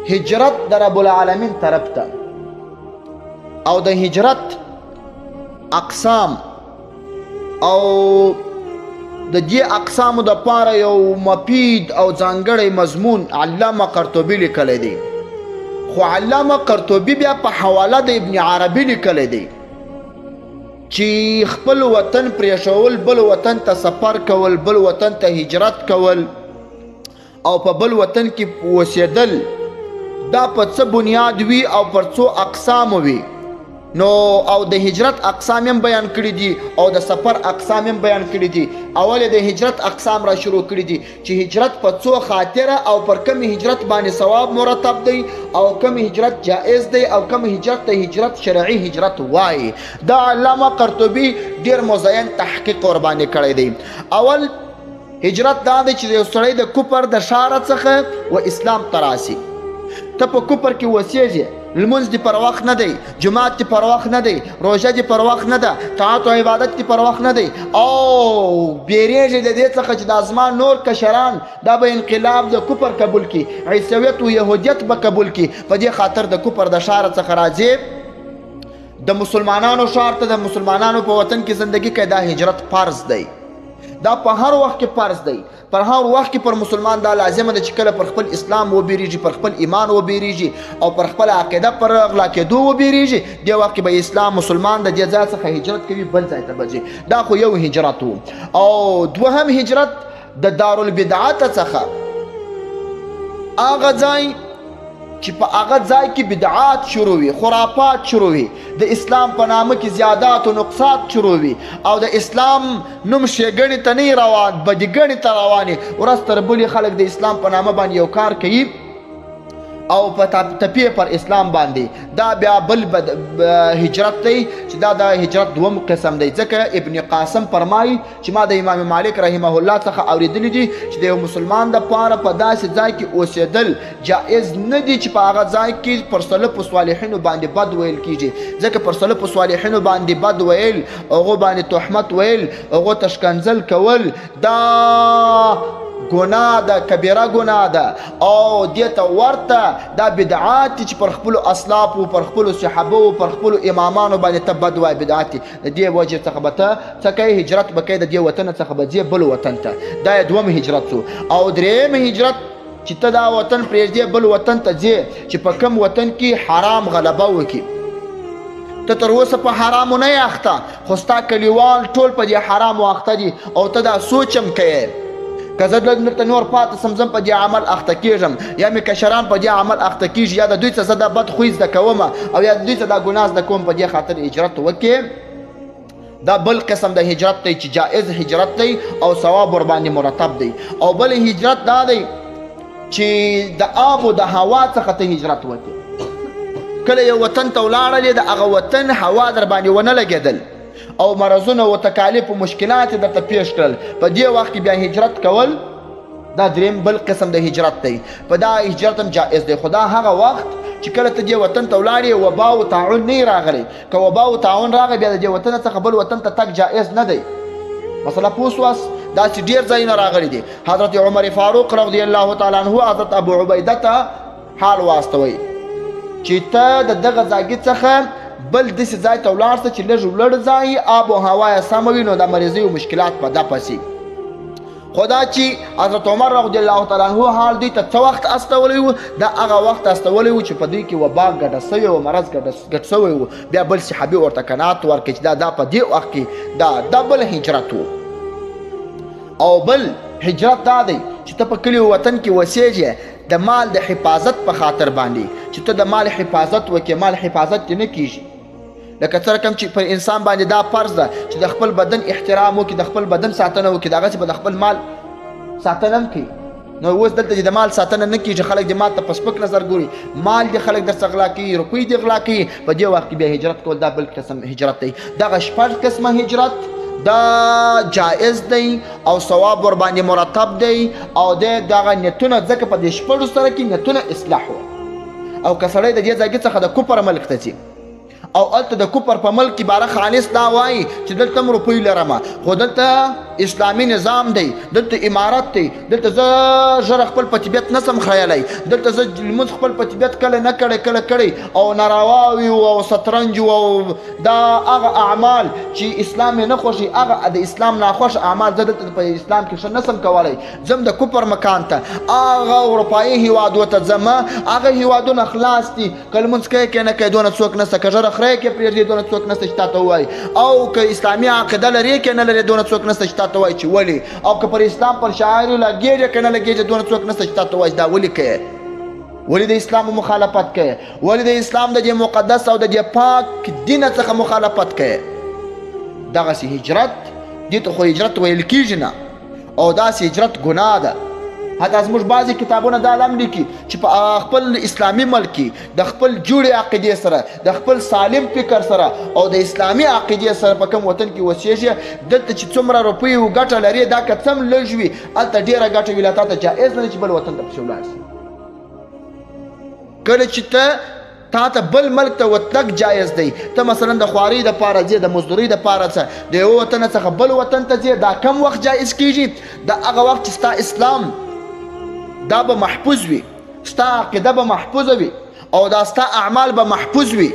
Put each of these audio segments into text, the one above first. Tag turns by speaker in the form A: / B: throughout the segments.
A: هجرت د رب العالمین طرف ته او د هجرت اقسام او د دې اقسامو د پاره یو مفید او ځانګړی مضمون علامه قرطبي لیکلی دی. خو علامه قرطبي بیا په حواله د ابن عربي لیکلی دی چې خپل وطن پرېښول، بل وطن ته سفر کول، بل وطن ته هجرت کول او په بل وطن کې اوسېدل، دا په څه بنیاد وي او پر څو اقسامو وي. نو او د هجرت اقسام هم بیان کړي دي او د سفر اقسام هم بیان کړي دي. اول د هجرت اقسام را شروع کړي دي چې هجرت په څو خاطره او پر کوم هجرت باندې ثواب مرتب دی او کوم هجرت جائز دی او کوم هجرت ته هجرت شرعي هجرت وایي. دا علامه قرطبي ډیر مزین تحقیق ورباندې کړی دی. اول هجرت دا دی چې یو سړی د کفر د ښاره څخه و اسلام ته راسي. ته په کفر کې وسیږې، لمونځ دې پر وخت نه دی، جومات دې پر وخت نه دی، روژه دې پر وخت نه ده، طاعت او عبادت دې پر وخت نه دی، او بیریږې د دې څخه چې دا زما نور کشران دا به انقلاب د کفر قبول کړي، عیسویت و یهودیت به قبول کړي. په دې خاطر د کفر د ښاره څخه راځې د مسلمانانو ښار ته، د مسلمانانو په وطن کې زندګي کوي. دا هجرت فرض دی، دا په هر وخت کې فرض دی. پر هر وخت کې پر مسلمان دا لازمه ده چې کله پر خپل اسلام وبېرېږي، پر خپل ایمان وبېرېږي او پر خپل عقیده پر غلا کېدو وبېرېږي، دې وخت کې به اسلام مسلمان د دې ځای څخه هجرت کوي، بل ځای ته به ځي. دا خو یو هجرت و. او دوهم هجرت د دارالبدعت څخه هغه ځای چې په هغه ځای کې بدعات شروع وي، خرافات شروع وي، د اسلام په نامه کې زیادات او نقصات شروع وي او د اسلام نوم ښېګڼې ته نه روان، بدګڼې ته روانې. ورځ تر بلې خلک د اسلام په نامه باندې یو کار کوي او په تپې پر اسلام باندې. دا بیا بل هجرت دی چې دا د هجرت دوم قسم دی. ځکه ابن قاسم فرمایي چې ما د امام مالک رحمه الله څخه اورېدلي دي چې د یو مسلمان دپاره په داسې ځای کې اوسېدل جائز نه دي چې په هغه ځای کې پر سلفو صالحینو باندې بد ویل کېږي. ځکه پر سلفو صالحینو باندې بد ویل، هغو باندې تهمت ویل، هغو ته ښکنځل کول، دا ګناه ده، کبیره ګناه ده. او دې ته ورته دا بدعات دي چې پر خپلو اسلافو، پر خپلو صحابو، پر خپلو امامانو باندې ته بد وایې، بدعات دي. د دې وجې څخه به ته څه کوې؟ هجرت به کوې، د دې وطن څخه به ځې بل وطن ته. دا یې دوم هجرت سو. او درېیم هجرت چې ته دا وطن پرېږدې بل وطن ته ځې چې په کوم وطن کې حرام غلبه وکړي. ته تر اوسه په حرامو نه یې اخته، خو ستا کلیوال ټول په دې حرامو اخته دي او ته دا سوچ هم کوې که زه لږ دلته نور پاتې سم زه په دې عمل اخته کېږم، یا مې کشران په دې عمل اخته کېږي، یا د دوی څخه زه دا بد خوی زده کوم او یا د دوی څخه دا ګناه زده کوم. په دې خاطر هجرت وکړې. دا بل قسم د هجرت دی چې جائز هجرت دی او ثواب ورباندې مرتب دی. او بل هجرت دا دی چې د آب او د هوا څخه ته هجرت وکړې. کله یو وطن ته ولاړلې، د هغه وطن هوا در باندې ونه لګېدل او مرضونه او تکالیف او مشکلات یې درته پېښ کړل، په دې وخت کې بیا هجرت کول دا دریم بل قسم د هجرت دی. په دا هجرت هم جائز دی، خو دا هغه وخت چې کله ته دې وطن ته ولاړې وبا او طاعون نه راغلی. که وبا او طاعون راغی بیا د دې وطن څخه بل وطن ته تګ جائز نه دی. مسله پوه سواست؟ داسې ډېر ځایونه راغلي دي. حضرت عمر فاروق رضی الله تعالی عنه حضرت ابو عبیده ته حال واستوي چې ته د دغه ځاګي څخه بل داسې ځای ته ولاړ سه چې لږ وړ ځای آب او هوا یې سمه وي، نو د مریضۍ او مشکلات به دفع سي. خو دا چې حضرت عمر رضی الله تعالی عنه حال دوی ته څه وخت استولی و، دا هغه وخت استولی و چې په دوی کې وبا ګډه سوې وه، مرض ګډ سوی و. بیا بل صحابي ورته قناعت ورکړ چې دا په دې وخت کې دا بل هجرت و. او بل هجرت دا دی چې ته په کلي وطن کې وسیږې د مال د حفاظت په خاطر باندې، چې ته د مال حفاظت وکړې، مال حفاظت دې نه کیږي. لکه څه رقم چې پر انسان باندې دا فرض ده چې د خپل بدن احترام وکړي، د خپل بدن ساتنه وکړي، دغسې به د خپل مال ساتنه هم کوي. نو اوس دلته چې د مال ساتنه نه کیږي، خلک د مال ته په سپک نظر ګوري، مال دې خلک درڅخه غلا کوي، روپۍ دې غلا کوي. په دې وخت کې بیا هجرت کول دا بل قسم هجرت دی. دغه شپږ قسمه هجرت دا جائز دی او ثواب ورباندې مرتب دی. او د دغه نیتونه ځکه په دې شپږو سره کې نیتونه اصلاح وه. او که سړی د دې ځایګي څخه د کفر ملک ته ځي او هلته د کفر په ملک کې باره خالص دا وایي چې دلته هم روپۍ لرم، خو دلته اسلامي نظام دی، دلته امارت دی، دلته زه ژر خپل په طبیعت نه سم خیالی، دلته زه لمونځ خپل په طبیعت کله نه کړی کله کړی، او نارواوي او شطرنج او دا هغه اعمال چې اسلام یې نه خوښي، هغه د اسلام ناخوښ اعمال زه دلته په اسلام کې ښه نه سم کولی، ځم د کفر مکان ته، هغه اروپایي هیوادو ته ځم، هغه هیوادونه خلاص دي، که لمونځ کوې که نه کوې دونه څوک نشته، که ږیره خرې که پرېږدې دونه څوک نشته چې تا ته ووایي، او که اسلامي عقیده لرې که نه لرې دونه څوک نشته چې تا ته ووایي چې ولې، او که پر اسلام پر شعائرو لګېږې که نه لګېږې دونه څوک نشته چې تا ته ووایي چې دا ولې کوې، ولې د اسلام مخالفت کوې، ولې د اسلام د دې مقدس او د دې پاک دین څخه مخالفت کوې. دغسې هجرت دې ته خو هجرت ویل کېږي نه، او داسې هجرت ګناه ده. حتی زموږ بعضې کتابونه دا لم لیکي چې په خپل اسلامي ملک کې د خپل جوړې عقیدې سره، د خپل سالم فکر سره او د اسلامي عقیدې سره په کوم وطن کې اوسېږي، دلته چې څومره روپۍ او ګټه لري دا که څم لږ وي هلته ډېره ګټه وي، لا تا ته جایز نه ده چې بل وطن ته پسې ولاړ شي. کله چې ته تا ته بل ملک ته وتلک جایز دی، ته مثلا د خوارۍ دپاره ځې، د مزدورۍ دپاره څه، د یوه وطن څخه بل وطن ته ځې، دا کم وخت جایز کیږي؟ دا هغه وخت چې ستا اسلام دا به محفوظ وي، ستا عقیده به محفوظه وي، او دا ستا اعمال به محفوظ وي.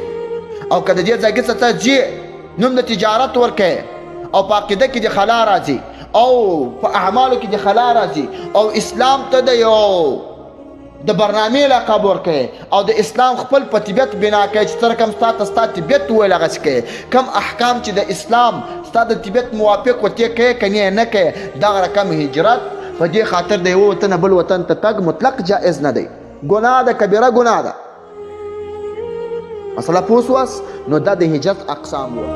A: او که د دې ځای څخه ته ځې نوم د تجارت ورکوې او په عقیده کې دې خلا راځي او په اعمالو کې دې خلا راځي او اسلام ته د یو د برنامې لقب ورکوي او د اسلام خپل په طبیعت بنا کوي چې څه رقم ستا ته ستا طبیعت وویل هغسې کوي، کوم احکام چې د اسلام ستا د طبیعت موافق و ته کوې که نه نه کوې، دغه رقم هجرت په دې خاطر د یوه وطن بل وطن ته تګ مطلق جائز نه دی، ګناه ده، کبیره ګناه ده. مسله پوه سواست؟ نو دا د هجرت اقسام وو.